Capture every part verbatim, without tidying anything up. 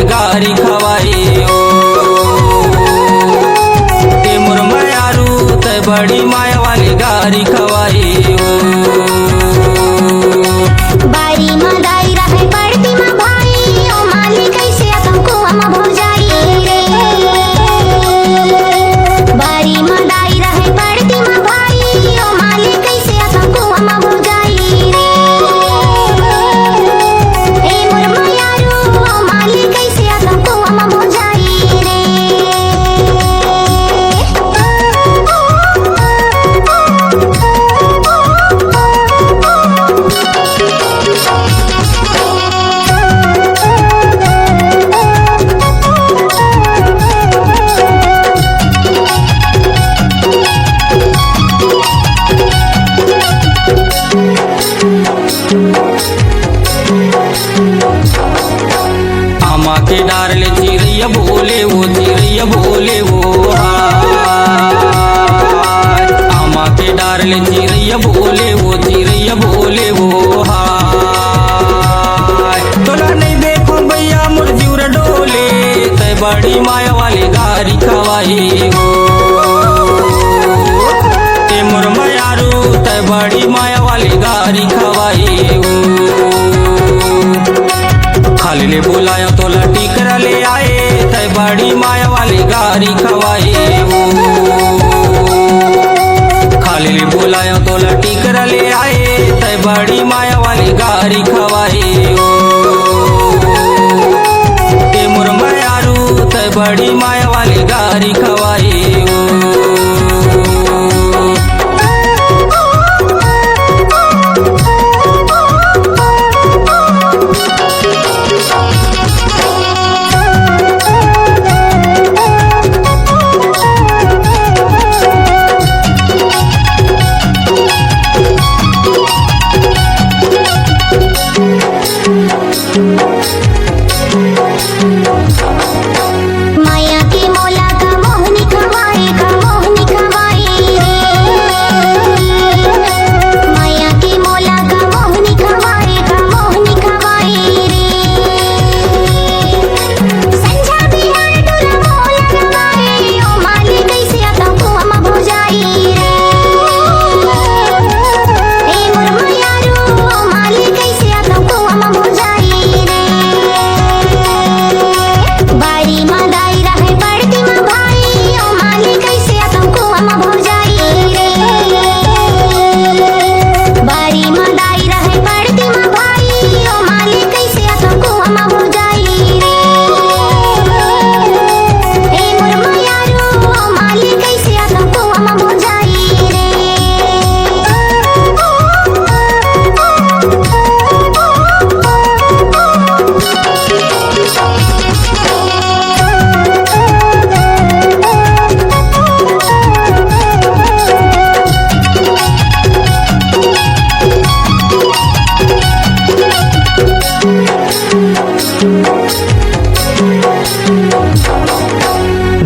गारी खवाई हो। ए मोर मयारू, तै बड़ी माया वाली गारी खवाई हो। बारी म दाई रहे, पड़ती म भाई, ओ माली कइसे अतम कुआ म भौजाई रे। बारी म दाई रहे, पड़ती म भाई, ओ माली कइसे अतम कुआ म भौजाई रे। ए मोर मयारू, ओ माली कइसे अतम कुआ म भौजाई रे। आमा के डार ले चिरैया बोले वो, चिरैया बोले वो, हाय। आमा के डार ले चिरैया बोले वो, चिरैया बोले वो, हाय। तोला नहीं देखो भैया मोर जिउर डोले, तै बड़ी माया वाली गारी खवाई हो। ए मोर मयारू, तै बड़ी माया वाली गारी खवाई हो। खाली ले बोलायो तोला टीकरा ले आए, तै बड़ी माया वाली गारी खवाई हो। खाली ले बोलायो तोला टीकरा ले आए, तै बड़ी माया वाली गारी खवाई हो। ए मोर मयारू, तै बड़ी माया वाली गारी खवाई हो। माया के मोला का मोहनी खवाए, का मोहनी खवाए रे। माया के मोला का मोहनी खवाए, का मोहनी खवाए रे। संझा बिहान टोला मोला रवाए, ओ माली कइसे अतम कुआ म भौजाई रे। ए मोर मयारू, ओ माली कइसे अतम कुआ म भौजाई रे। बारी म दाई रहे, पड़ती म भाई, ओ माली कइसे अतम कुआ म भौजाई रे। बारी म दाई रहे, पड़ती म भाई, ओ माली कइसे अतम कुआ म भौजाई रे। ए मोर मयारू, ओ माली कइसे अतम कुआ म भौजाई रे।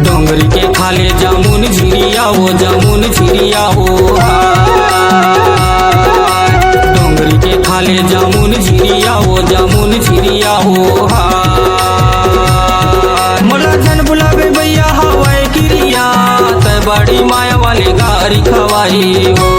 डोंगरी के खाले जामुन झिरिया हो, जामुन झिरिया हो, हाय। डोंगरी के खाले जामुन झिरिया हो, जामुन झिरिया हो, हाय। मोला झन बुलाबे भैया हवय किरिया, तै बड़ी माया वाली गारी खवाई हो।